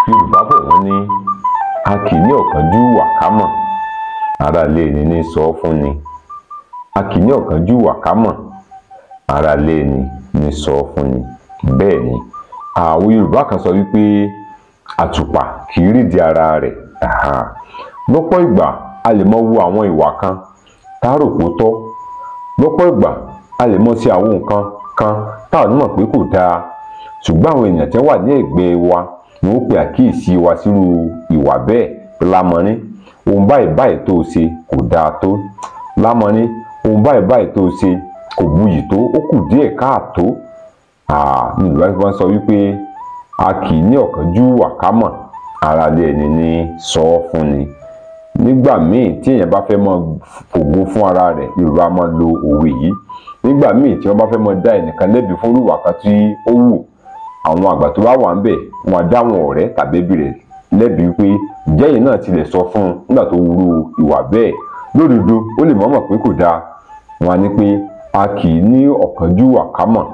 Yorùbá bọ̀ wọ́n ní a kì í ní ọ̀kánjúwà ká mọ̀, ará ilé ẹni ní sọ fún ni. A kì í ní ọ̀kánjúwà ká mọ̀, ará ilé ẹni ní sọ fún ni. Bẹ́ẹ̀ ni àwọn Yorùbá kan sọ wípé àtùpà kì í rídìí ara rẹ̀. Lọ́pọ̀ ìgbà a lè mọ wo àwọn ìwà kan tá a rò pó tọ́. Lọ́pọ̀ ìgbà a lè mọ sí àwọn nǹkan kan tá a mọ̀ pé kò dáa, ṣùgbọ́n àwọn èèyàn tí wà ní ẹ̀gbẹ́ wa ni ó pe àkíyèsí wa sírú ìwà bẹ́ẹ̀. Lámọrin, ohun báyìí báyìí tó o ṣe kò dáa tó. Lámọrin, ohun báyìí báyìí tó o ṣe kò buyì tó, ó kù díẹ̀ káàtó. Ní Yorùbá fi máa ń sọ wípé a kì í ní ọ̀kánjúwà ká mọ̀, ará ilé ẹni ní sọ fún ni. Nígbà míì tí èèyàn bá fẹ́ mọ fògo fún ara rẹ̀, Yorùbá máa lo òwe yìí. Nígbà míì tí wọ́n bá fẹ́ mọ dá ẹnìkan lẹ́bi fún ìwà kan tí ó wù, àwọn àgbà tó bá wà ńbẹ̀ wọ́n á dá àwọn ọ̀rẹ́ tàbí ẹbí rẹ̀ lẹ́bi wípé ǹjẹ́ ẹ̀yin náà tilẹ̀ sọ fún un nígbà tó wúrú ìwà bẹ́ẹ̀. Lódodo ó lè mọ̀ọ́mọ̀ pé kò dáa. Wọ́n á ní pé a kì í ní ọ̀kánjúwà ká mọ̀,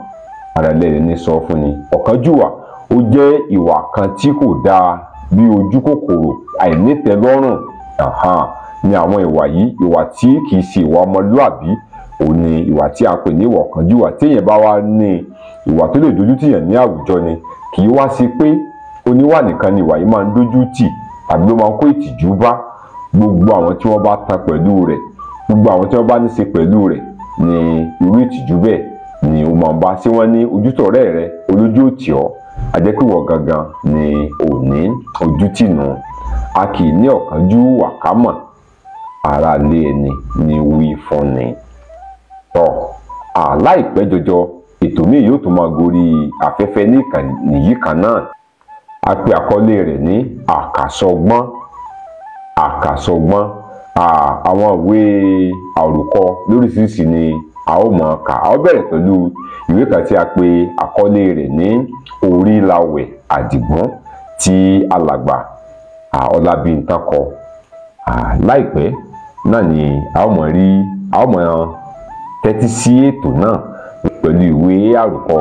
ará ilé ẹni ní sọ fún ni. Ọ̀kánjúwà ó jẹ́ ìwà kan tí kò dáa, bí ojú kòkòrò, àìnítẹ́lọ́rùn ni àwọn ìwà yìí. Ìwà tí kì í ṣe ìwà ọmọlúàbí òun ni ìwà tí a ń pè ní ìwà ọ̀kánjúwà. Tí èèyàn bá wá ní ìwà tó lè dojú tìyàn ní àwùjọ ni, kì í wá sí pé oníwà nìkan ni ìwà yìí máa ń dojú tì tàbí ló máa ń kó ìtìjú bá gbogbo àwọn tí wọ́n bá tan pẹ̀lú rẹ̀, gbogbo àwọn tí wọ́n bá ní ṣe pẹ̀lú rẹ̀ ni irú ìtìjú bẹ́ẹ̀ ni ó máa ń bá. Ṣé wọ́n ní ojútọ̀ọ́rẹ́ rẹ olójú òtì ọ́, a jẹ́ pé ìwọ gangan ni ò ní ojútì nù. A kì í ní ọ̀kánjúwà ká mọ̀, ará ilé ẹni ní wí fún ni. Tọ́ láìpẹ́ jọjọ ètò míì yóò tún máa gorí afẹ́fẹ́ ní ìkànnì yìí kan náà. A pe àkọlé rẹ̀ ní àkàsọgbọ́n. Àkàsọgbọ́n, àwọn ìwé àròkọ lóríṣiríṣi ni a ó mọ̀ kà. A ó bẹ̀rẹ̀ pẹ̀lú ìwé kan tí a pe àkọlé rẹ̀ ní Orílawẹ̀ Àdìgún tí alàgbà Ọlábíntán kọ. Láìpẹ́ náà ni a ó mọ̀ rí, a ó mọ̀ tẹ́tí sí ètò náà pẹ̀lú ìwé àròkọ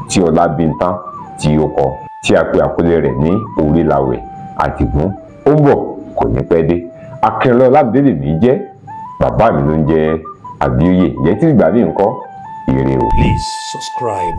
tí Ọlábíntán tí ó kọ, tí a pe àkọlé rẹ̀ ní Orílawẹ̀ Àdìgún. Ó ń bọ̀, kò ní pẹ́ dé. Akínọlá Ọlámídé lèmi jẹ́, bàbá mi ló ń jẹ́ Àbíòye. Ǹjẹ́ tí ìgbà míì ńkọ́, ire o. Please subscribe.